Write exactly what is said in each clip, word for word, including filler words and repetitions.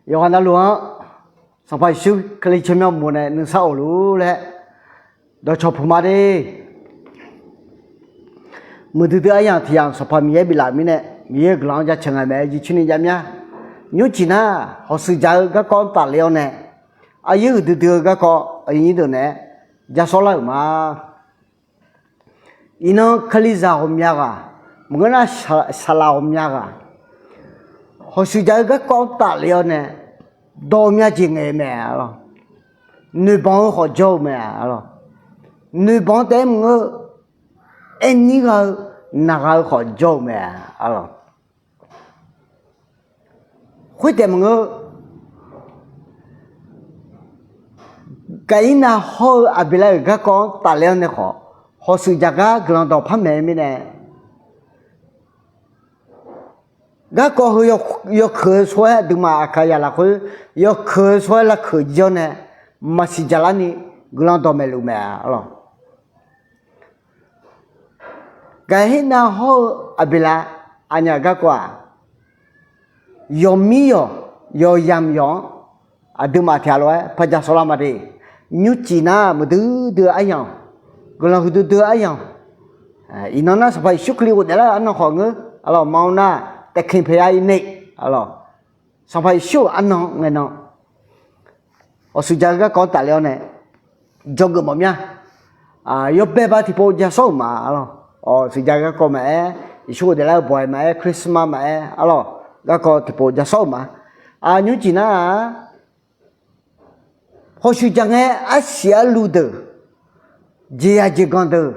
Yawqghaq navluf-anr Sanqpaq Yeqsur Kali tsawrmyanr uqmov nae nuisar of luf-ur laer dawqcawq puq ma de. Muiqdui dui aryamq tiq yamq Sanqpaq Miqyaer biflaf-euq mirnae, Miqyaer-euq guiqlanq-anr jaceuq ngae mae. Jircoer ni jav mya. Nymrcif nar hawshuif jaq-eu garkawv-anr tafler-awr nae, aqyuif huiqdui dui-eu garkawv aqyuif nyir deuq naeq-aer ja sawrlar-euq ma. Iqnan Kalizaq ghawqmya ghaq, maqngeur nar saqlaq ghawqmya ghaq, hawshuif jaq-eu garkawv-anr tafler-awr nae dawq myav jeq ngaeq-eu mae, arlawq. Noeqbanq-eu khawf jawr-eu mae, arlawq. Noeqbanq taef-aer maqngeur, aernyir gha-eu, naq gha-eu khawf jawr-eu mae, arlawq. Khoertaef maqngeur, Gaqirnav hawr-eu Aqbeqlav-euq garkawv-anr tafler-awr nae khawf, hawshuif jaq gar guiqlanq dawqpar maeq-eu mirnae, garkawv heu yawkeuq-eu sor-aer aqduimaf Aqkaqzaq lafkhoer yawkeuq-eu sor-aer lavkeuq jir-awr nae maqsiq jaqlarni guiqlanq dawqmaeq luf mae, arlawq. Gaqirnav hawr-eu Aqbeqlav aqnyaf garkawv-aq, yawqmir yawq, yawqyamq yawq-anr aqduimaf tiqghaq lof-aer par ja sawrlar ma de. Nymrcif nar muiqdui dui-eu aryamq, guiqlanq huiqdui dui-eu aryamq, iqnan nar Sanqpaq Yeqsur Kali ghofdaef lar-eu arnan khawf ngeur, arlawq. Maqanr nar taefkir paqya ir nae, arlawq. Sanqpaq Yeqsur-euq arnan ngae nan, hawshuif jaq-eu garkawv-anr tafler-awr nae dzawgeuf mawf mya. Yawbae ba tiqpov ja sawr-euq ma, arlawq. Hawshuif jaq-eu garkawv maqaer, Yeqsur ghofdaef lar-eu bawq-aer maqaer, Christmas maqaer, arlawq, garkawv tiqpov ja sawr-euq ma. Nymrcif nar-aq, hawshuif jaq ngae arsiq arluv deuq, jeqzaq jeqganq deuq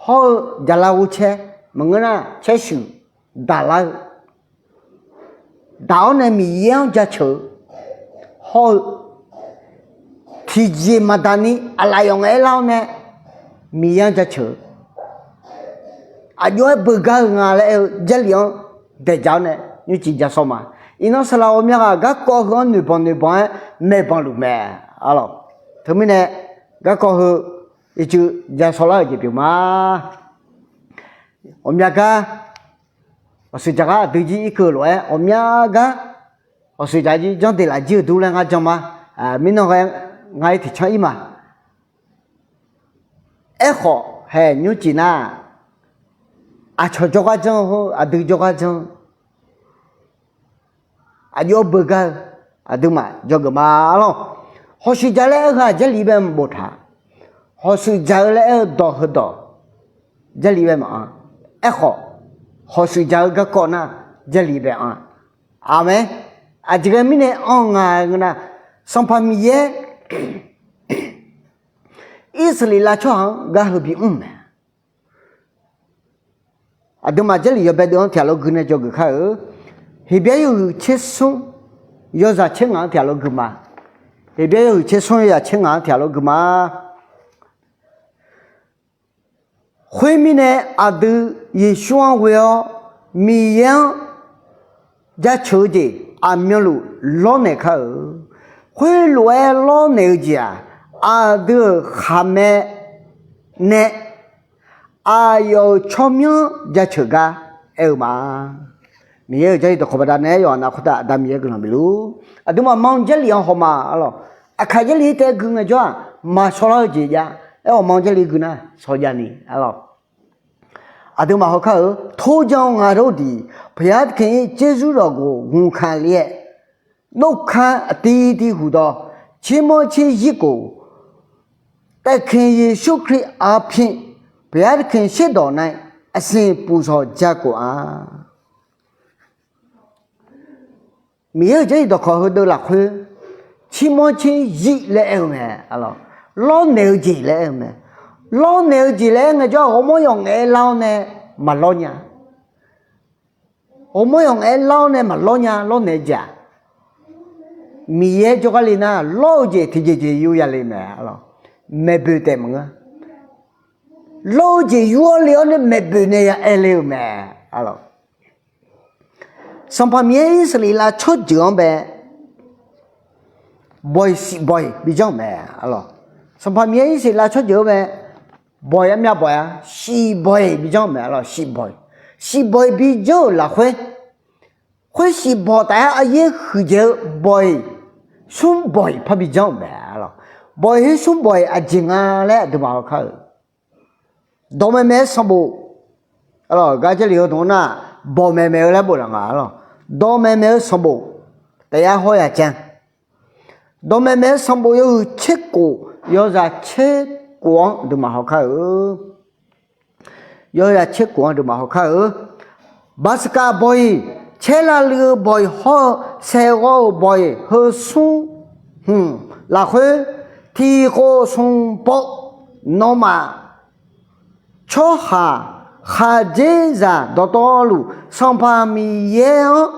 hawr-eu jaqlav ghovcaer maqngeur nar caershuif daqlar-eu, daq-awr nae Miqyaer-anr jaceuq-eu hawr-eu, tiqjeq maqdaq ni aqlaf yawf ngaef-aer lar-awr nae Miqyaer-anr jaceuq-eu, aqjox-aer beugar-eu nga laer aer-eu Jarlif-anr daeqjaq-awr nae nymrcif ja sawr ma. Iqnan saqlaq ghawqmya ghaq garkawv heu-anr noeqbanq noeqbanq-aer maeqbanq luf mae, arlawq. Teumirnae garkawv heu ircuf ja sawrlar-euq jeq pyeuf ma. Ghawqmya gar, hawshuif jaq gar aqdui jir irkeuv lof-aer ghawqmya gar, hawshuif jaq jir janrdeq lafjir-euq dur laer ngar jan ma. Mirnan ghae ngar-ir tiqcanr ir ma. Aerkhawf hae nymrcif nar, aqcawq jawrgar janr-eu hawr-eu aqdui jawrgar janr-eu, aqjox-aer beugar-eu aqduimaf dzawgeuf ma, arlawq. Hawshuif jaq laer aer-eu heu-aq Jarlif bae maqboftaq. Hawshuif jaq-eu laer aer-eu dawq heudawq Jarlif bae maqanr. Aerkhawf, hawshuif jaq-eu garkawv nar Jarlif bae anr. Aqmeq. Aqjeq ghae mirnae anr nga ngeur nar, Sanqpaq Miqyaer Irsaqleqlav tsawrhaq-anr gar heu bimr mae. Aqduimaf Jarlif yawbae deuv-anr tiqghaq lof gui nae dzawgeuf kar-eu. Heqbyaer yawhuiq tser smr yawzaq tser ngaq-anr tiqghaq lof gui ma. Heqbyaer yawhuiq tser smr yawzaq tser ngaq-anr tiqghaq lof gui ma. Khoermirnae aqdui Yeqsur-anr ghoe-awr Miqyaer-anr jaceuq-eu jeq aqmyanluf lawrnaeq kar-eu. Khoerlof-aer lawrnaeq-eu jeq-aq, aqdui-euq khaqmae nae aqyawf-euq tsawrmyanr jaceuq gar aer-eu ma. Miqyaer-euq Jarlif dawqkawq baqdanae aer yawqha navluf khoertav Aqda Miqyaer guiqlanq bifluf. Aqduimaf manr Jarlif-anr hawma, arlawq. Aqkaq Jarlif taef-aer gui ngaejawr-aq, maqshawrlar-eu jeq jav. Aerkhawf manr Jarlif gui nar shawrjav ni, arlawq. Aqduimaf hawkar-eu, ထိုကြောင့် ငါတို့သည် ဘုရားသခင်၏ ကျေးဇူးတော်ကို ဝန်ခံလျက် နှုတ်ခမ်းအသီးသီးဟူသော ချီးမွမ်းခြင်းယဇ်ကို သခင်ယေရှုခရစ်အားဖြင့် ဘုရားသခင်ရှေ့တော်၌ အစဉ်ပူဇော်ကြကုန်အံ့. Miqyaer-euq Jarlif dawqkawq heudeuv lafkhoer ချီးမွမ်းခြင်းယဇ် laer aer-eu mae, arlawq. Lawrnaeq-eu jeq laer aer-eu mae. Lawrnaeq-eu jeq laer aer ngaejawr-aq, ghawrmawr yawf ngaef-aer lar-awr nae maqlawr nya. Ghawrmawr yawf ngaef-aer lar-awr nae maqlawr nya, lawrnaeq-eu jeq-aq. Miqyaer jawrgar le nar, lawr-eu jeq tiqjeq jeq yur ya le mae, arlawq. Maeqboeq taef maqngeur. Lawr-eu jeq yur-awr le-awr nae maeqboeq nae ya aer le-eu mae, arlawq. Sanqpaq Miqyaer Irsaqleqlav tsawrjeuq-anr bae bawq-iq shif bawq-iq bijanr-euq mae, arlawq. Sanqpaq Miqyaer Irsaqleqlav tsawrjeuq-anr bae bawq-iq armyav bawq-iq-a, shif bawq-iq bijanr-euq mae, arlawq. Shif bawq-iq, shif bawq-iq bijanr-euq lafkhoer Khoershif bawq taf-aer aryaer huiqdzaeq-eu bawq-iq, smr bawq-iq parbi janr-euq mae. Bawq-iq khoer smr bawq-iq aqjeq nga laer aqduimaf haw kar-euq. Dawqmaeq maeq-eu sanqbof, gar Jarlif heudeuq-anr nar, bawq maeq maeq-eu laer bof laf nga. Dawqmaeq maeq-eu sanqbof, taf-aer hawr ya can. Dawqmaeq maeq-eu sanqbof yawhuiq tser khof, yawzaq tser khof-anr aqduimaf haw kar-euq. Yawzaq tser khof-anr aqduimaf haw kar-euq. Baqsaqkaq bawq-iq, caer lavluiv-eu bawq-iq hawr-eu, saeqghawv-euq bawq-iq heu smr hmq lafkhoer, tiq khof smq pov, nawmaf tsawrhaq khaqdzerzaq dawqtawvluf, Sanqpaq Miqyaer-anr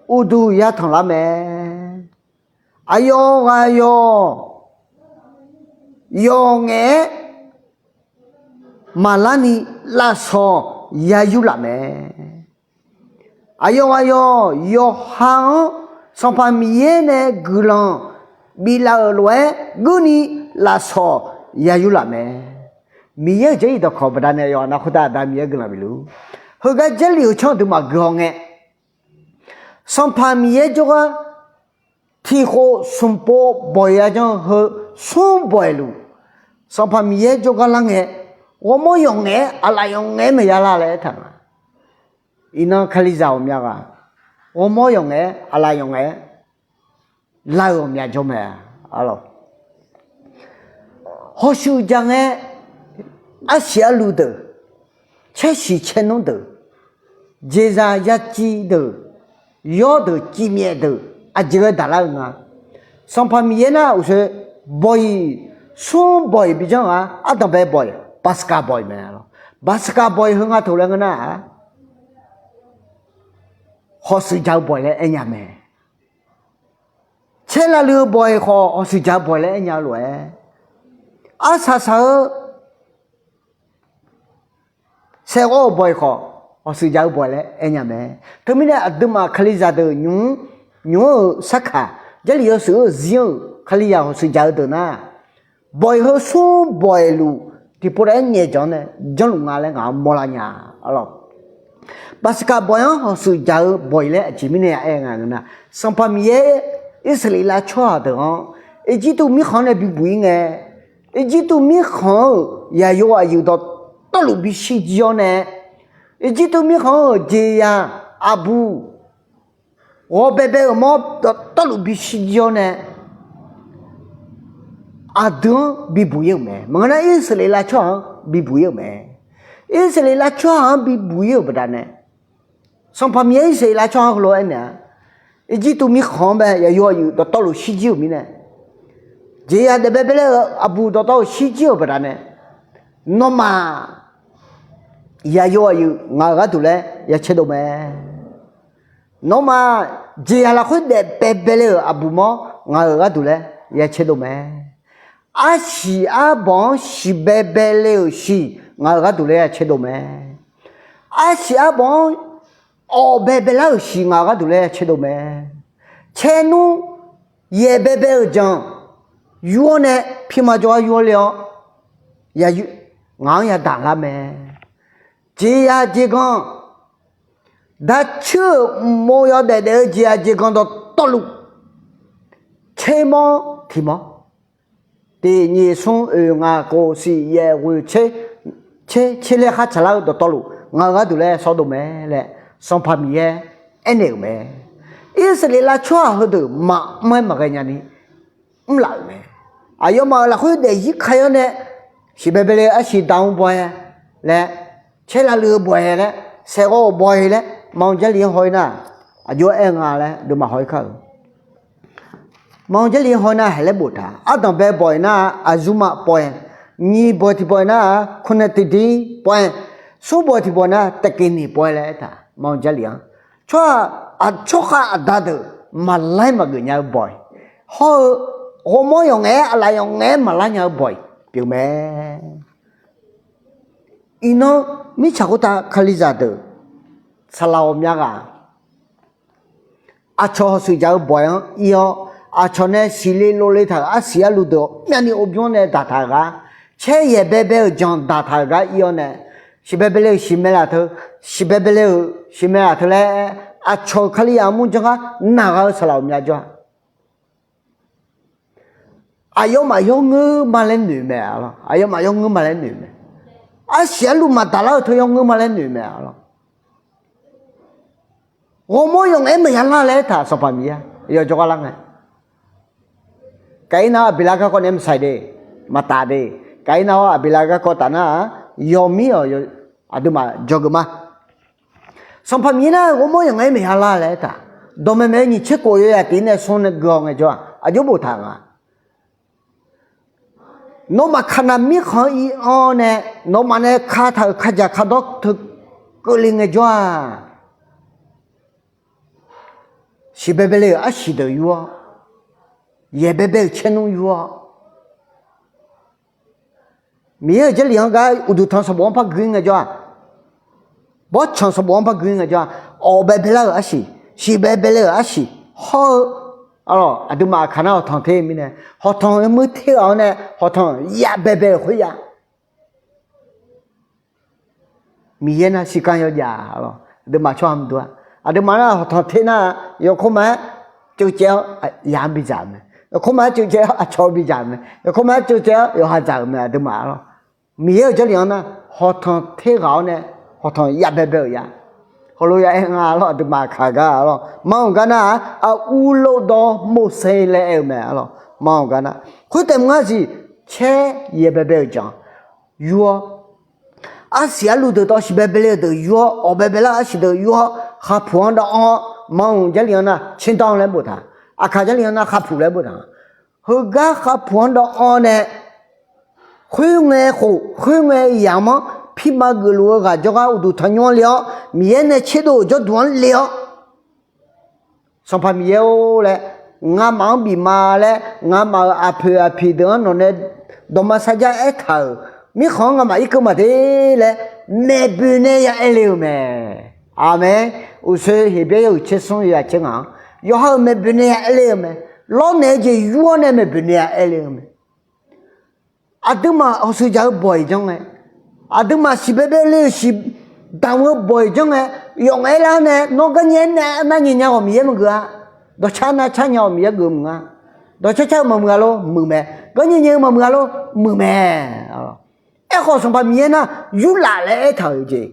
uqduq yatanq lar mae. Aqyawf ghaq yawq yawqngaef-aer maqlarni lafsawq ya yur laf mae. Aqyawf ghaq yawq yawqha-anr Sanqpaq Miqyaer nae guiqlanq biflaf-euq lof-aer geurni lafsawq ya yur laf mae. Miqyaer-euq Jarlif dawqkawq baqdanae yawqha-anr khoertav Aqda Miqyaer guiqlanq bifluf. Heugar Jarlif-euq tsanr aqduimaf guihaw ngae, Sanqpaq Miqyaer jawrgar tiq khof smq pov bawq-iq ya janr-eu heu smr bawq-iq luf, Sanqpaq Miqyaer jawrgar lar ngae, ghawrmawr yawqngaef-aer aqlaf yawqngaef-aer maqya lar laer aertaq nga. Iqnan Kalizaq ghawqmya ghaq, ghawrmawr yawqngaef-aer aqlaf yawqngaef-aer lar-eu ghawqmya jawr mae. Hawshuif jaq ngae, arsiq arluv deuq, caershiq caernmr deuq, jeqzaq yaciv deuq, yawr deuq, cifmyaef deuq, aqjeq ghae daqlar-eu nga. Sanqpaq Miqyaer nar uqshoe bawq-iq, smr bawq-iq bijanr-a. Ardanqbae bawq-iq, baqsaqkaq bawq-iq mae. Baqsaqkaq bawq-iq heu nga taq laer ngeur nar-aq, hawqshuif jaq-eu bawq-iq laer aernya mae. Caer lavluiv-eu bawq-iq khawf hawqshuif jaq-eu bawq-iq laer aernya-eu lof-aer, arsaq saq-eu saeqghawv-euq bawq-iq khawf hawqshuif jaq-eu bawq-iq laer aernya mae. Teumirnae aqduimaf Kalizaq deuq nymq-mr nymq-mr-euq sarkaq, Jarlif yawshuif-eu zir-euq Kalizaq hawqshuif jaq-eu deuq nar, bawq-iq heu smr bawq-iq luf tiqpov taef-aer nyaef jaq-anr nae janrluf nga laer ngaq-anr mawrlar nya. Baqsaqkaq bawq-iq-anr hawqshuif jaq-eu bawq-iq laer aqjeq mirnae aer nga ngeur nar, Sanqpaq Miqyaer Irsaqleqlav tsawrhaq deuq-anr Irjirtuv mirkhanq-anr nae bibuq-ir ngae, Irjirtuv mirkhanq-euq yaqyo aqyuif dawqtawvluf bishir jir-awr nae, Irjirtuv mirkhanq-euq jeqzaq aqbuq ghawqbaebae-euq mawr dawqtawvluf bishir jir-awr nae, aqdui-anr bibuq-ir-euq mae. Maqngeur nar Irsaqleqlav tsawrhaq-anr bibuq-ir-euq mae. Irsaqleqlav tsawrhaq-anr bibuq-ir-euq baqdanae, Sanqpaq Miqyaer Irsaqleqlav tsawrhaq-anr heulof-aer aernaeq-a, Irjirtuv mirkhanq-anr bae yaqyo aqyuif dawqtawvluf shirjir-euq mirnae, jeqzaq daefbaebae laer-eu aqbuq dawqtawvluf shirjir-euq baqdanae, nawmaf yaqyo aqyuif ngaq-euq gharduq laer ya caerdov mae. Nawmaf jeqzaq lafkhoer daefbaebae le-euq aqbuq mawr ngaq-euq gharduq laer ya caerdov mae. Arsiq arbawq-anr siqbaebae le-euq shiq ngaq-euq gharduq laer ya caerdov mae. Arsiq arbawq-anr awf baebae lar-euq shiq ngaq-euq gharduq laer ya caerdov mae. Caernmr yaeq baebae-euq janq yur-awr nae, pirma jawrgar yur-awr le-awr, ngaq-anr yadaq lar mae. Jeqzaq jeqgan, daqcuir-euq mqmov yawdaef daef-eu jeqzaq jeqgan dawqtawvluf, tsermawr tiqmawr, tiq nyiq smr oeq ngaq khof siq yaef ghoeq tser, tser tser laer khar tsaqlar-eu dawqtawvluf ngaq-euq gharduq laer sawrdov mae laer Sanqpaq Miqyaer aernaeq-euq mae. Irsaqleqlav tsawrhaq heudeuq maqmr-aer maqghae nyani mrlaf-euq mae. Aqyawfmaf-euq lafkhoer daefzir ka-awr nae, siqbaebae le-eu arsiq daq-eu bawq-aer laer, caer lavluiv-eu bawq-aer laer, saeqghawv-euq bawq-aer laer, Manq Jarlif-anr haw-ir nar, aqjox-aer aer nga laer aqduimaf haw-ir kar-euq. Manq Jarlif haw-ir nar haeq laer boftaq, ardanqbae bawq-iq nar-aq, aqzurmaf bawq-aer, nyiq bawq tiq bawq-iq nar-aq, คอนเนติก bawq-aer, smr bawq tiq bawq nar-aq, เตกิเนต bawq-aer laer aertaq, Manq Jarlif-anr. Tsawrhaq, tsawrkhav aqda deuq maqlar-aer maqgeuf nya-eu bawq-iq, hawr-eu ghawrmawr yawqngaef-aer aqlaf yawqngaef-aer maqlar nya-eu bawq-iq pyeuf mae. Iqnan mirtsaq khoertav Kalizaq deuq saqlaq ghawqmya ghaq, aqcawq hawshuif jaq-eu bawq-anr ir-awr, aqcawq nae siqle lovle taq-euq arsiq arluv deuq-awq myavni ovbymr nae daqtaq-euq gar, caer yaeq baebae-euq janq daqtaq-euq gar ir-awr nae, siqbaebae le-euq siqmaeq laf teu, siqbaebae le-euq siqmaeq laf teu laer Aqcawq-euq Kalizaq armur janr gar naq gha-eu saqlaq uqmya jawr-a. Aqyawfmaf yawngeur ma laer noeq mae. Aqyawfmaf yawngeur ma laer noeq mae. Arsiq arluv maqdaq lar-eu teu yawngeur ma laer noeq mae. Ghawrmawr yawqngaef-aer maqya lar laer aertaq Sanqpaq Miqyaer-a. Yawjawr gar lar ngae, Gaqirnav-awr Aqbeqlav garkawv nae maqsaiq de, maqtaf de. Gaqirnav-awr Aqbeqlav garkawv taf nar-aq, yawmir-awq, aqduimaf dzawgeuf ma. Sanqpaq Miqyaer nar ghawrmawr yawqngaef-aer maqya lar laer aertaq. Dawqmaeq maeq-eu nyiq tser kof yawyaq tiq nae smr nae gui-awr ngaejawr-aq, aqjox boftaq nga. Nawmaf kaqnaq mirkhanq-anr ir-anr nae, nawmaf nae kataq-euq kajaq kadawr teu keuvle ngaejawr-aq, siqbaebae le-euq arsiq deuq yur-awr, yaeq baebae-euq caernmr yur-awr, Miqyaer-euq Jarlif-anr gar uqduq tanq sanqbof-anr par gui ngaejawr-aq, bawrtsanq sanqbof-anr par gui ngaejawr-aq, awq baebae lar-euq arsiq, siqbaebae le-euq arsiq hawr-eu, aqduimaf aqkaq nar hawqtanq ter-eu mirnae, hawqtanq-eu muir ter ghaq-awr nae hawqtanq yav baebae-euq khoeryav Miqyaer nar siqkanr yawjav-a lawq. Aqduimaf tsawrhaq maqdur-a. Aqduimaf nar hawqtanq ter nar, yawkawr ma-aer ceuv caev-awr yaq-anr bidzaq-euq mae. Yawkawr ma-aer ceuv caev-awr aqcawq bidzaq-euq mae. Yawkawr ma-aer ceuv caev-awr yawqha dzaq-euq mae. Aqduimaf lawq, Miqyaer-euq Jarlif-anr nar hawqtanq ter ghaq-awr nae hawqtanq yav baebae-euq ya. Heulof ya aer nga lawq, aqduimaf kaq gar lawq. Manq gar nar-aq, aqur lofdawr mawrse laer aer-eu mae lawq. Manq gar nar, khoertaef maqngar siq, caer yaeq baebae-euq jan yur-awr, arsiq arluv deuq tawv siqbaebae le-eu deuq yur-awr, awq baebae lar-eu arsiq deuq yur-awr, khavpuq-anr dawv-anr, manq Jarlif-anr nar caerdanr laer boftaq, aqkaq Jarlif-anr nar khavpuq laer boftaq. Heugar khavpuq-anr dawv-anr nae, khoerngae khof khoerngae yamq-anr pirma geufluf-eu ghaq jawrgar uqduq tanqnymr-anr le-awr, Miqyaer nae tserdov-euq jawrduq-anr le-awr, Sanqpaq Miqyaer-or laer, ngamaf-anr bif ma laer, ngamaf-euq aqpoeq aqpiq deuq-anr nawq nae dawqma sarjax aertaq-euq mirkhanq-anr ngamaf irkeuv maqde laer, maeqboeq nae ya aer le-euq mae. Aqmeq. Uqshoe Heqbyaer yawhuiq tser smr yawzaq tser ngaq-anr, yawqha-euq maeqboeq nae ya aer le-euq mae. Lawrnaeq-eu jeq yur-awr nae maeqboeq nae ya aer le-euq mae. Aqduimaf hawqshuif jaq-eu bawq-iq janr ngae, aqduimaf siqbaebae le-euq siq damq-eu bawq-iq janr ngae, yawf ngaef-aer lar-awr nae nawr garnyae-aer nae arnavnyae nya-awq Miqyaer maqgeuf-a. Dawqcar navcar nya-awq Miqyaer geuf maqngeur-a. Dawqcar car-eu maqmuiq-a lor, muiq mae. Garnyae nyae-eu maqmuiq-a lor, muiq mae. Aerkhawf Sanqpaq Miqyaer nar yurlaf laer aertaq-euq jeq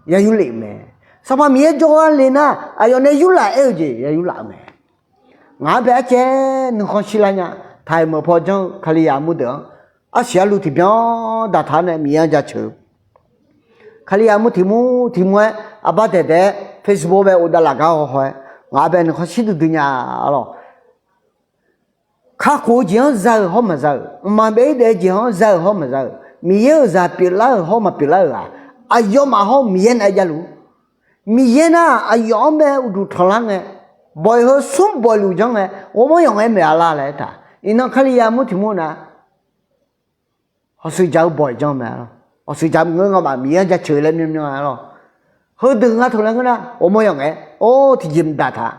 ya yurlef-euq mae. Sanqpaq Miqyaer jawrgar le nar aqyawf nae yurlaf aer-eu jeq ya yurlaf-eu mae. Ngaq-anr bae arcaev nuikhanr shirlar nya, taq-iq meuq paw janr-eu Kalizaq armur deuq-anr, arsiq arluv tiqbyan daqtaq-awr nae Miqyaer-anr jaceuq-eu Kalizaq armur tiq mur tiq mur-aer, arbar daeq daeq-aer Facebook bae uvdav laf gar haw haw-aer, ngaq-anr bae nuikhanr shir duidui nya lawq. Kakhof-eu jeq-anr za-euq hawr maqza-euq, mqmaq bae-ir daef-eu jeq-anr za-euq hawr maqza-euq, Miqyaer-euq zaq pyeuflar-euq hawr maqpyeuflar-euq-aq, aqyawfmaf hawr Miqyaer naeq-aer javluf. Miqyaer nar aqyawf-anr bae uqduq tanqlar ngae, bawq-iq heu smr bawq-iq luf janr ngae, ghawrmawr yawf ngaef-aer maeq-a lar laer aertaq. Iqnan Kalizaq armur tiq mur na hawqshuif jaq-eu bawq-iq janr mae. Hawqshuif jaq-eu maqngeur, ngamaf Miqyaer-anr jaceuq laer myanmyan-a lawq. Heudeuq nga taq laer ngeur nar ghawrmawr yawf ngaef-aer, or tiqjeq mqdaq taq,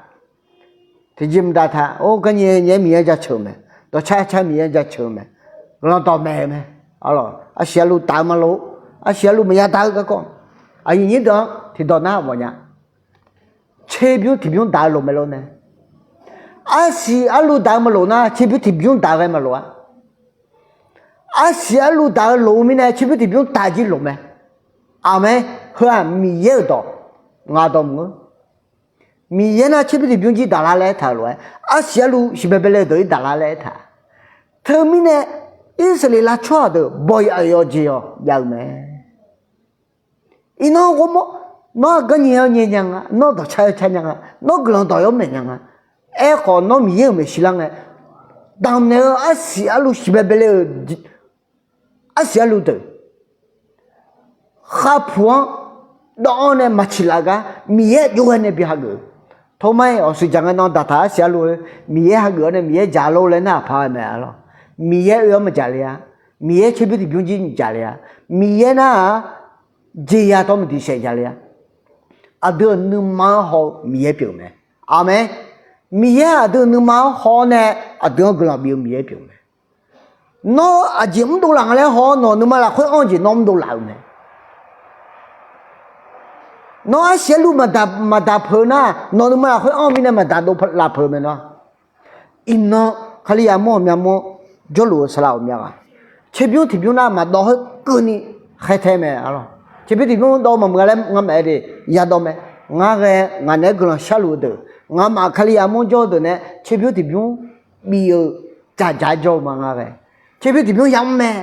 tiqjeq mqdaq taq, or garnyae nyae-aer Miqyaer-anr jaceuq-eu mae. Dawqcar car Miqyaer-anr jaceuq-eu mae. Guiqlanq dawq maeq-eu mae. Arsiq arluv taf-eu maqlof, arsiq arluv maqya daq-eu garkawv, aqyuif nyir deuq-anr tiqdawq nar mawfnya. Tserbymr tiqbymr daq-eu lof mae lor nae, arsiq arluv daq-eu maqlof nar tserbymr tiqbymr daq-eu ghae maqlof-a. Arsiq arluv daq-eu lof-eu mirnae tserbymr tiqbymr daq jir lof mae. Aqmeq. Heu-aq Miqyaer-euq dawq, ngaq dawq maqngeur. Miqyaer nar tserbymr tiqbymr jir daqlar laer aertaq-eu lof-aer, arsiq arluv siqbae bae le-eu deuq-ir daqlar laer aertaq. Teumirnae Irsaqleqlav tsawrhaq deuq bawq-iq aqyawf jeq-awq jav-eu mae. Iqnan ghawrmawr, nawr-aq garnyae-awr nyae nya nga, nawr dawqcar-awr car nya nga, nawr guiqlanq dawq-awr maeq nya nga. Aerkhawf nawr Miqyaer-euq maeqshi lar ngae, damqnaeq-eu arsiq arluv siqbae bae le-euq arsiq arluv deuq, khavpuq-anr dawv-anr nae maqciq laf gar Miqyaer jov ghae nae bi hageuf-eu. Tormar-iq hawqshuif jaq ngae nan daqtaq arsiq arluv-eu Miqyaer hageuf-awr nae Miqyaer jaq lor laer nar aqpaq ghae mae-a lawq. Miqyaer oe-awr maqjaq le-a. Miqyaer tserbymr tiqbymr jir jaq le-a. Miqyaer nar-aq jeqya tawr maqdiq saef jaq le-a. Aqdui-euq nuima-anr haw-eu Miqyaer pyeuf-eu mae. Aqmeq. Miqyaer aqdui-euq nuima-anr haw-awr nae aqdui-anr guiqlanq bif-eu Miqyaer pyeuf-eu mae. Nawr aqjeq mrdov laf nga laer haw-awr nawq nuima lafkhoer anr-eu jeq nawr mrdov laf-eu mae. Nawr arsiq arluv maqdaq peuq nar, nawq nuima lafkhoer anr-eu mirnae maqdaq dov laf peuq mae nawr. Iqnan Kalizaq mawr ghawqmya mawr jawrluf-eu saqlaq ghawqmya ghaq, tserbymr tiqbymr nar maqdawv khoerkeuvni khaertae mae. Tserbymr tiqbymr dawv maqmuiq-a laer ngamaf-aer de yadawv mae. Ngar ghae ngaq naeq-aer guiqlanq sharluf-eu deuq, ngamaf Kalizaq mawr jawr-eu deuq nae tserbymr tiqbymr bif-eu dzaqdzaq-aer jawr-eu ma ngar ghae. Tserbymr tiqbymr yamr mae.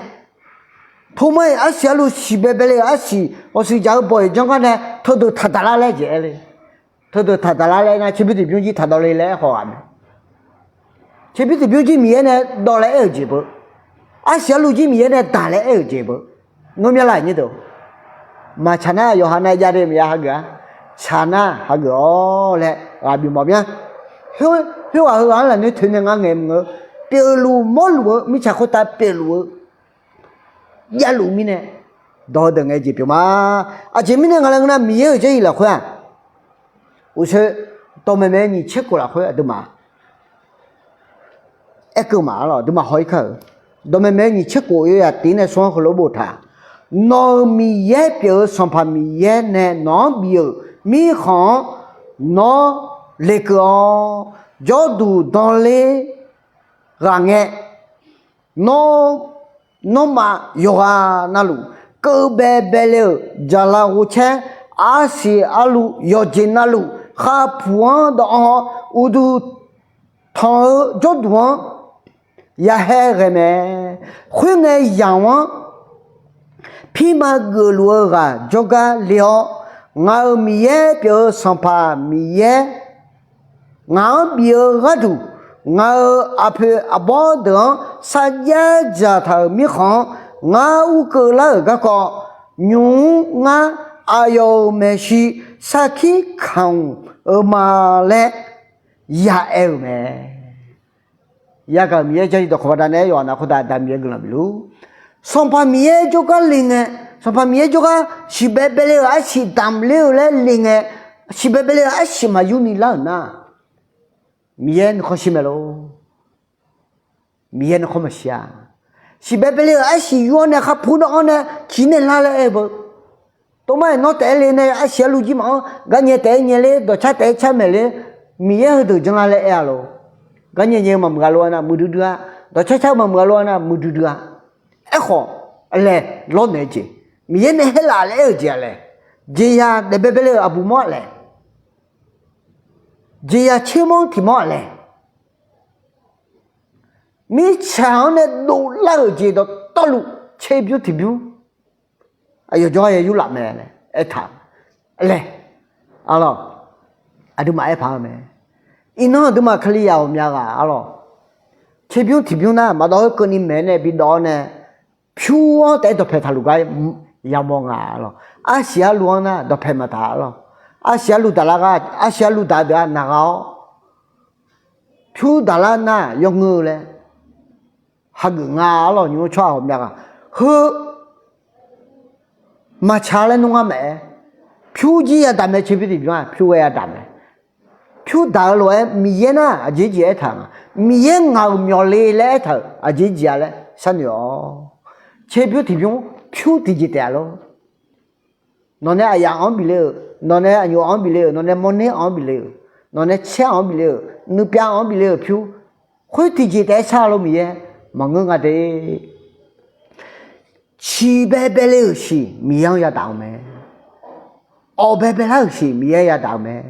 Tormar-iq arsiq arluv siqbaebae le-euq arsiq ghawqshuif dzaq-eu bawq-iq janr gar nae teudeuq taqdaq lar laer jeq aer le. Teudeuq taqdaq lar laer nar tserbymr tiqbymr jir taqdawv le laer aerkhawf ghaq mae. Tserbymr tiqbymr jir Miqyaer nae dawv laer aer-euq jeq beu, arsiq arluv jir Miqyaer nae daq laer aer-euq jeq beu. Ngeur myanr laf nyir deuq, maqtsaq nar yawqha nav jav de maqya hageuf-a. Tsaq nar hageuf-awr laer ghaq bif mawf myanr. Khoerghaq heughaq-anr lafnoer toeq nae ngar ngaeq maqngeur. Pyeufluf mawrluf-eu mirtsaq khoertav pyeufluf-eu javluf mirnae dawq-eu deuq ngae jeq pyeuf ma. Aqjeq mirnae nga laer ngeur nar Miqyaer-euq jarlif lafkhoer-aq, uqshoe dawqmaeq maeq-eu nyiq tser khof lafkhoer aqduimaf aerkeuv ma lawq. Aqduimaf haw-ir kar-euq dawqmaeq maeq-eu nyiq tser khof yawyaq tiq nae smr-anr heulof-aer boftaq, Nawq-euq Miqyaer pyeuf-eu Sanqpaq Miqyaer nae nawq-anr bif-euq mirkhanq-anr nawr lekeuv-awr, jawrduq danler ghaq ngae, nawr, nawmaf yawqghaq navluf keuv baebae le-euq jaqlaf ghovcaer arsiq arluv yawqjeq navluf khavpuq-anr dawv-awr uqduq tanq-eu jawrduq-anr yahaer ghae mae. Khoerngae yamq-anr pirma geufluf-eu ghaq jawrgar le-awr, ngaq-euq Miqyaer pyeuf-eu Sanqpaq Miqyaer ngaq-anr bif-eu gharduq, ngaq-euq aqpoeq aqbawr deuq-anr sarjax dzaqtaq-euq mirkhanq-anr ngar urkeuv lar-euq garkawv, nymq-mr ngar aqyawf-euq maeqshi sarkir kamq-euq ma laer yaaer-euq mae. Yagaq-euq Miqyaer jarlif dawqkawq baqdanae aer yawqha navluf khoertav Aqda Miqyaer guiqlanq bif luf. Sanqpaq Miqyaer jawrgar le ngae, Sanqpaq Miqyaer jawrgar siqbaebae le-euq arsiq damq ler-eu laer le ngae, siqbaebae le-euq arsiq maqyur ni lar-euq nar, Miqyaer nuikhanr shir mae lor. Miqyaer nuikhanr maqshir-a. Siqbaebae le-euq arsiq yur-awr nae kharpur dawv-anr nae ciq nae lar laer aer-eu beu. Tormar-iq nawr taef-aer le nae arsiq arluv jir maf-anr garnyae taef-aer nyae ler, dawqcar taef-aer car maeq ler, Miqyaer heudeuq janlar laer aer-a lor. Garnyae nyae-eu maqmuiq ghaq lof-a nar muiqdui dui-a, dawqcar car-eu maqmuiq ghaq lof-a nar muiqdui dui-a. Aerkhawf, laeq lawrnaeq-eu jeq, Miqyaer nae haerlaf laer aer-euq jeq-aq laeq, jeqzaq daef baebae le-euq aqbuq mawr-aq laeq, jeqzaq tsermawr tiq mawr-aq laeq, mirtsaq-anr nae dovlar-euq jeq dawqtawvluf tserbymr tiqbymr aqyawf jawrgar ya yurlaf mae laer aertaq laeq, arlawq, aqduimaf aer paq-eu mae. Iqnan aqduimaf Kalizaq ghawqmya ghaq arlawq, tserbymr tiqbymr nar maqdawv khoerkeuvni maeq-aer nae bidawv-awr nae, pyur-anr taef-aer dawqpae taqluf gar yamawr nga arlawq. Arsiq arluv-anr nar dawqpae maqtaq arlawq. Arsiq arluv daqlar gar, arsiq arluv daq deuq-aq naq gha-awr, pyur daqlar nar yawngeur-eu laer hageuf nga arlawq. Nymr-mr tsawrhaq ghawqmya ghaq heu maqtsaq laer nmr ngar maqaer, pyur jir yadaq mae. Tserbymr tiqbymr-aq pyur ghae yadaq mae. Pyur daq-eu lof-aer Miqyaer nar aqjeq jeq aertaq nga. Miqyaer ngaq-euq myawqle laer aertaq-euq aqjeq jeq-a laer sharnoeq-awq. Tserbymr tiqbymr pyur tiqjeq taef-a lor. Nawq nae aqyaf-anr bif le-euq, nawq nae aqnyoq-anr bif le-euq, nawq nae mawrner-anr bif le-euq, nawq nae caer-anr bif le-euq, nuipyav-anr bif le-euq pyur, khoer tiqjeq taef-aer shar-a lor Miqyaer maqngeur nga de. Ciq baebae le-euq shiq Miqyaer-anr yadaq-eu mae. Awq baebae lar-euq shiq Miqyaer yadaq-eu mae.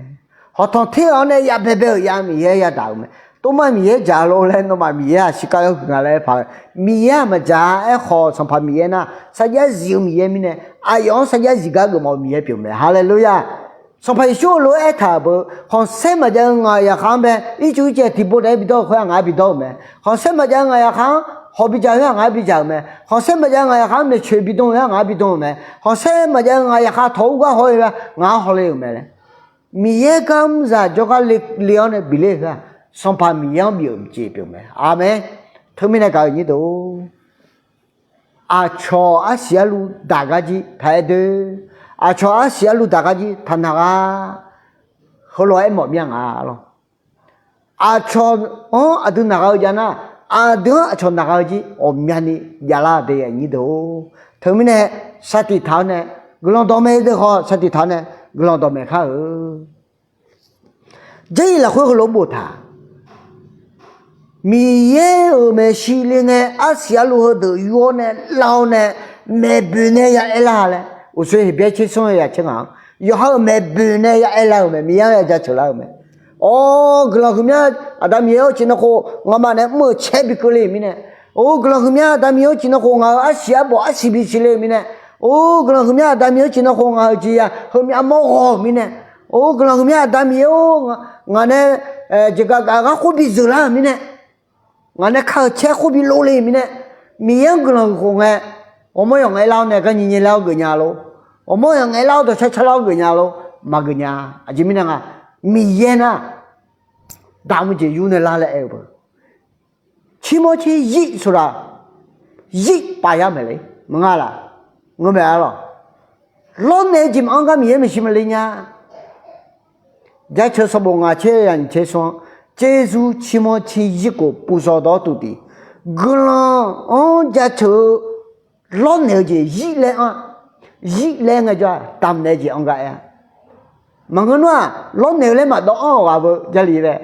Hawqtanq ter-awr nae ya baebae-euq ya Miqyaer yadaq-eu mae. Tormar Miqyaer dzaq lor laer nawmaf Miqyaer-aq shirkar yawhuiq nga laer aer paq-eu. Miqyaer-aq maqdzaq-a. Aerkhawf Sanqpaq Miqyaer nar sarjax zif-eu Miqyaer mirnae, aqyawf-anr sarjax zif gar geufmawf-eu Miqyaer pyeuf mae. Haleluya! Sanqpaq Yeqsur heulof-aer aertaq-euq beu, khanqsaer maqjav-eu ngaq-euq zaqkhav-anr bae ircuf ircaev tiqbo daef-aer bidawr-eu khoer-aq ngaq-aer bidawr-euq mae. Khanqsaer maqjav-eu ngaq-euq zaqkhav-anr hawq bidzaq khoer-aq ngaq-aer bidzaq-euq mae. Khanqsaer maqjav-eu ngaq-euq zaqkhav-anr maeqtsoeq bidm-eu khoer-aq ngaq-aer bidm-euq mae. Khanqsaer maqjav-eu ngaq-euq zaqkhav tawq ur gar haw-eu khoer-aq ngaq-anr hawle-euq mae laer. Miqyaer gar mr zaq jawrgar le-awr nae bif ler-eu khoer-aq Sanqpaq Miqyaer-anr bif-euq jeq pyeuf mae. Aqmeq. Teumirnae gaq-euq nyir deuq-or, aqcawq arsiq arluv daq gar jir taq-aer doer, aqcawq arsiq arluv daq gar jir taq naq gha. Heulof-aer mawf mir-a nga lor. Aqcawq-anr aqdui naq gha-eu jav nar, aqdui-anr aqcawq naq gha-eu jir ghawqmyani javlar de, aqnyir deuq-or. Teumirnae sar tiq taq-awr nae, guiqlanq dawq mae deuq khawf sar tiq taq-awr nae, guiqlanq dawqmaeq kar-eu. Jarlif lafkhoer heulof boftaq, Miqyaer-euq maeqshi le ngae, arsiq arlu heudeuq yur-awr nae lav-awr nae, maeqboeq nae ya aerlar laer, uqshoe Heqbyaer tser smr-eu ya caer ngaq-anr, yawqha-euq maeqboeq nae ya aerlar-euq mae. Miqyaer-anr ya jaceuq lar-euq mae. Awr, guiqlanq huiqmya Aqda Miqyaer-or, ciqnan khof ngamaf nae mr-euq caer bi keuvle-euq mirnae, or, guiqlanq huiqmya Aqda Miqyaer-or, ciqnan khof ngaq-euq arsiq arbawq arsiq bisiq le-euq mirnae, or, guiqlanq huiqmya Aqda Miqyaer-or, ciqnan khof ngaq-euq jeqzaq heumyav mawr ghawq-euq mirnae, or, guiqlanq huiqmya Aqda Miqyaer-or, ngaq nae jeqgaf gaf-eu gar khoer bi zeuqlar-euq mirnae, ngaq nae ka-euq caer khoer bi lov le-euq mirnae, Miqyaer-anr guiqlanq huiq khof ngae, ghawrmawr yawq ngaeq lar-awr nae gar nyiq nyiq lar-awr geufnya lor. Ghawrmawr yawq ngaeq lar-awr dawqcar car lar-awr geufnya lor. Maqgeuf nya. Aqjeq mirnae nga, Miqyaer nar, damq-eu jeq yur nae lar laer aer-eu beu. Tsermawr tser zir saqlaq, zir paf yar maeq le, maqnga laf, ngeurmaeq-a lawq. Lawrnaeq-eu jeq maqanr gar Miqyaer maeqshi maqle nya. Jaceuq sanqbof ngaq tser ya nyiq tser smr-anr, tserzu tsermawr tser zir khof puvsawq dawq-awr tuq tiq, guiqlanq-anr jaceuq-eu lawrnaeq-eu jeq zir laer anr-a. Zir laer ngaejawr-aq, damqnaeq-eu jeq anr gar aer-a. Maqngeur nar-aq, lawrnaeq-eu laer maqdawv anr-awq ghaq beu Jarlif laer.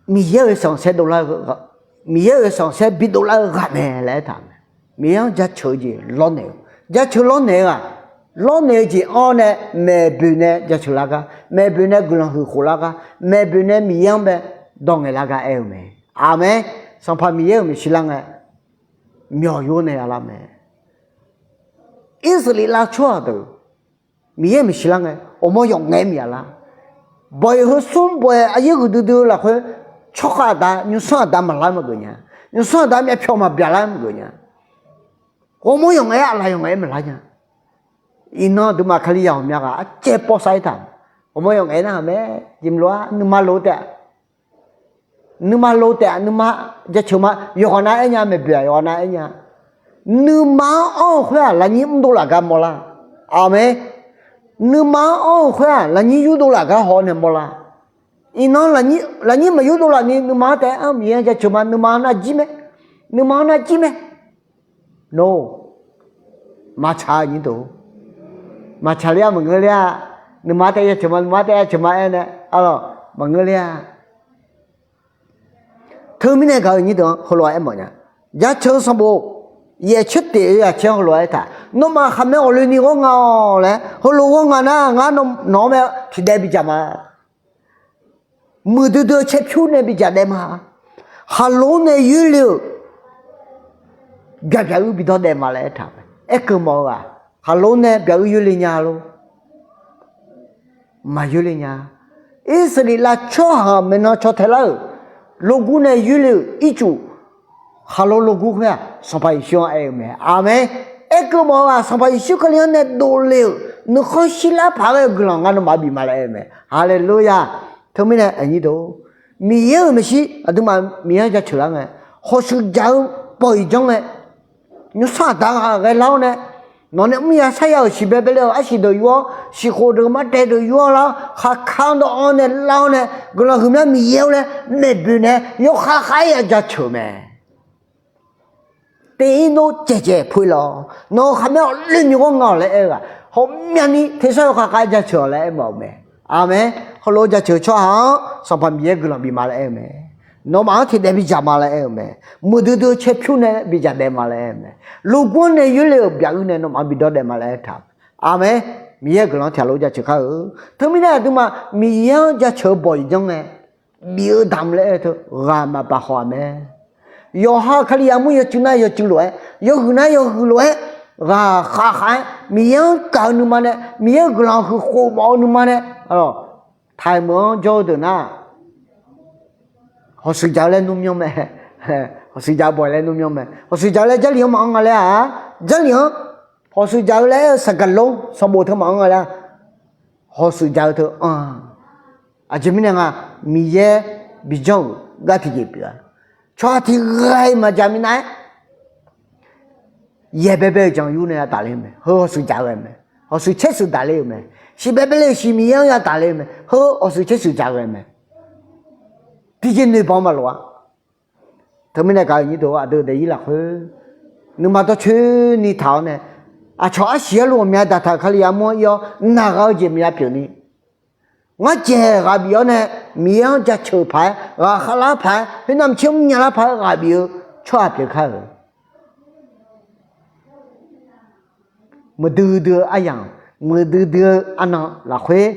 Miqyaer-euq sanqsaer dovlar-eu, Miqyaer-euq sanqsaer bidov lar-eu ghaq mae laer aertaq mae. Miqyaer-anr jaceuq-eu jeq lawrnaeq-eu, jaceuq lawrnaeq-eu-aq, lawrnaeq-eu jeq anr nae maeqboeq nae jaceuq lar gar, maeqboeq nae guiqlanq huiq khof lar gar, maeqboeq nae Miqyaer-anr bae dawq ngaeq lar gar aer-eu mae. Aqmeq. Sanqpaq Miqyaer-euq maeqshi lar ngae, myawq yur nae ya lar mae. Irsaqleqlav tsawrhaq deuq Miqyaer-euq maeqshi lar ngae, ghawrmawr yawf ngaef-aer maqya lar. Bawq-iq heu smr bawq-iq aqyaer huiqdui dui-eu lafkhoer, tsawrkhav aqda, nymrsanr aqda maqlar maqgeuf nya. Nymrsanr aqda myavpyawq maqbyaqlar maqgeuf nya. Ghawrmawr yawf ngaef-aer aqlaf yawf ngaef-aer maqlar nya. Iqnan aqduimaf Kalizaq ghawqmya ghaq arcaev pawv sar-ir taq. Ghawrmawr yawf ngaef-aer narhaq mae. Jeq maqloq-a, nuima lo taef-a. Nuima lo taef-a, nuima jaceuq ma yawqghaq nav aer nya, maeqboeq-aq yawqghaq nav aer nya. Nuima-anr anr-eu khoer-aq, lafnyir mrdov laf gar mawrlar. Aqmeq. Nuima-anr anr-eu khoer-aq, lafnyir yurdov laf gar haw nae mawrlar. Iqnan lafnyir maqyurdov laf ni nuima-anr taef-aer anr, Miqyaer-anr jaceuq ma, nuima-anr nar jir mae. Nuima-anr nar jir mae. Nawr maqtsaq-eu nyir deuq, maqtsaq ler-a, maqngeur ler-a. Nuima taef-aer jaceuq ma, nuima taef-aer jaceuq ma aer nae, arlawq, maqngeur ler-a. Teumirnae gaq-eu nyir deuq-anr heulof-aer aermawf nya. Jaceuq-eu sanqbof yaeq tser teq-eu aqcaer heulof-aer aertaq, nawmaf khaqmae ghawqloeni ghawr nga-awq laer, heulof ghawr nga nar, ngar nawq-anr mae tiqdaev bidzaq ma. Muiqdui dui-eu caerpyur nae bidzaq daef ma. Khaqlo nae yoerle-euq byaq byaq uir bidawr daef ma laer aertaq mae. Aerkeuv mawf-eu-aq, khaqlo nae byaq uir yoerle nya lor. Maqyoerle nya. Irsaqleqlav tsawrhaq maeqnan caw tae lar-euq logur nae yoerle-euq ircuf, khaqlo logur khoer-aq, Sanqpaq Yeqsur-anr aer-eu mae. Aqmeq. Aerkeuv mawf-eu-aq, Sanqpaq Yeqsur Kali-anr nae dovle-euq nuikhanr shirlar paq-aer-eu guiqlanq ngar nawmaf-anr bif ma laer aer-eu mae. Haleluya. Teumirnae aqnyir deuq, Miqyaer-euq maeqshi aqduimaf Miqyaer-anr jaceuq lar ngae, hawshuif dzaq-eu bawq-iq janr ngae, nymrsanr aqda ghaq ghae lar-awr nae, nawq nae mrya sarya-euq shiqbae bae le-euq arsiq deuq yur-awr, siqkhof deuq mardae deuq yur-awr lar-awr, khaqka-anr dawv-anr nae lar-awr nae, guiqlanq huiqmya Miqyaer-or laer maeqboeq nae yawkhav khav-aer ya jaceuq mae. Teq-ir nor caeqcaeq poeq lawq. Nawq-euq khaqmae ghawqloeni ghawr nga-awq laer aer-eu ghaq, ghawqmyani tersar yawkhav khav-aer jaceuq-awq laer aermawf-eu mae. Aqmeq. Heulof-aer jaceuq-eu tsawrhaq-anr Sanqpaq Miqyaer guiqlanq bif ma laer aer-eu mae. Nawmaf-anr tiqdaev bidzaq ma laer aer-eu mae. Muiqdui dui-eu caerpyur nae bidzaq daef ma laer aer-eu mae. Logur nae yoerle-euq byaq uir nae nawmaf-anr bidawr daef ma laer aertaq. Aqmeq. Miqyaer-euq guiqlanq-anr tiqghaq lof jaceuq kar-eu. Teumirnae aqduimaf Miqyaer-anr jaceuq-eu bawq-iq janr ngae, bif-eu damq laer aer-eu teu ghaq maqbaq haw-aq mae. Yawqha-euq Kali yamur yawcuiv nar yawcuiv lof-aer, yawhuiq nar yawhuiq lof-aer, ghaqkhav khav-aer Miqyaer-anr gaq-eu nuima nae, Miqyaer-euq guiqlanq huiq khof mawf-eu nuima nae, taqmeuq-anr jawr-eu deuq nar, hawshuif dzaq-eu laer nmrmyanr mae. Hawshuif dzaq-eu bawq-iq laer nmrmyanr mae. Hawshuif dzaq-eu laer Jarlif-anr maqanr nga laer-aq, Jarlif-anr hawshuif dzaq-eu laer aer-eu saqgaqlor sanqbof teu maqanr nga laer-a. Hawshuif dzaq-eu teu anr-a. Aqjeq mirnae nga, Miqyaer bijanr-euq gar tiqjeq pyeuf-a. Tsawrhaq tiq ghaq-iq maqdzaq minav-aer, yaeqbae bae-euq jan yur nae yadaq ler-eu mae. Heu hawshuif dzaq-eu mae. Hawshuif caer shuif daq ler-euq mae. Shiqbae bae le-euq shiq Miqyaer-anr yadaq ler-eu mae. Heu hawshuif caer shuif dzaq-eu mae. Tiqjeq noeqbanq maqloq-a. Teumirnae gaq-euq nyir deuq aqdui daefzir lafkhoer nuima dawrcoeni taq-awr nae, Aqcawq arsiq arlu ghawqmya daqtaq-euq Kali armur-anr ir-awr, naq ghaq-eu jeq maqya pyeufni, ngar jaeq ghaq bif-awr nae, Miqyaer-anr jaceuq-eu paq-aer, ghaqkhav lar paq-aer, khoernav maqtser mrnya lar paq-aer ghaq bif-eu tsawrhaq pyeuf kar-euq. Muiqdui dui-eu aryamq, muiqdui dui-eu arnan lafkhoer,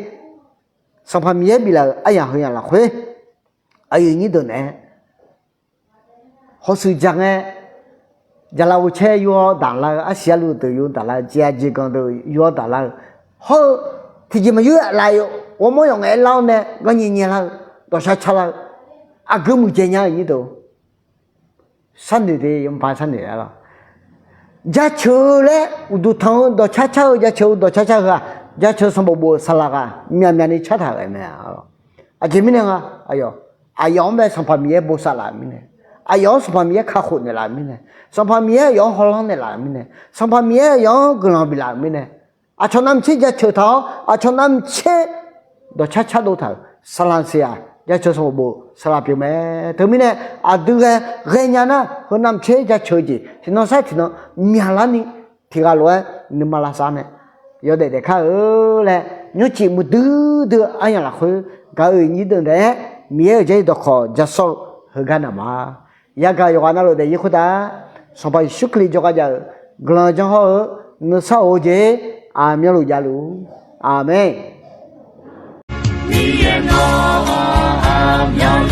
Sanqpaq Miqyaer biflaf-euq aryamq heu yamq lafkhoer, aqyuif nyir deuq naeq-aer hawshuif ja ngae, jaqlaf ghovcaer yur-awr daqlar-eu, arsiq arlu deuq yur daqlar-eu, jeq-aq jeq ganq deuq yur-awr daqlar-eu, hawr-eu tiqjeq maqyur laf-eu ghawrmawr yawf ngaef-aer lar-awr nae ganr nyae nyae lar-eu, dawqshar car lar-eu, aqgeu muiqdzaeq nya-euq nyir deuq sharnoeq de, yawmuiq paq sharnoeq-a lawq. Jaceuq-eu laer uqduq tanq-eu dawqcar car-eu, jaceuq-eu dawqcar car heu-aq, jaceuq sanqbof bof-euq saqlaq ghaq myaqmyaq ni cartaq-euq mae. Aqjeq mirnae nga, aqyawf, aqyawf-anr bae Sanqpaq Miqyaer bosav laf-euq mirnae, aqyawf-anr Sanqpaq Miqyaer kakhof naeqlaf-euq mirnae, Sanqpaq Miqyaer aqyawf-anr hawlanr naeqlaf-euq mirnae, Sanqpaq Miqyaer aqyawf-anr guiqlanq biflaf-euq mirnae, aqcawq navmaqtser jaceuq taq-awr, aqcawq navmaqtser dawqcar cardov taq-euq saqlaq siq-aq, jaceuq sanqbof bof saqlaq pyeuf mae. Teumirnae aqdui ghae ghaenya nar, heu navmaqtser jaceuq-eu jeq tiqnan sar tiqnan myaqlarni, tiqghaq lof-aer nuima lavsav nae yawdaef daef kar-eu laer, nymrcif muiqdui dui-eu aryamq lafkhoer gaq-euq nyir deuq naeq-aer, Miqyaer-euq jarlif dawqkawq ja sawr-eu heugar naq ma. Yagaq yawqghaq navluf daefzir khoertav, Sanqpaq Yeqsur Kali jawrgar jav-eu guiqlanq janr hawr-eu nuisar of-eu jeq aqmyanluf javluf. Aqmeq. Miqyaer nawr aqmyan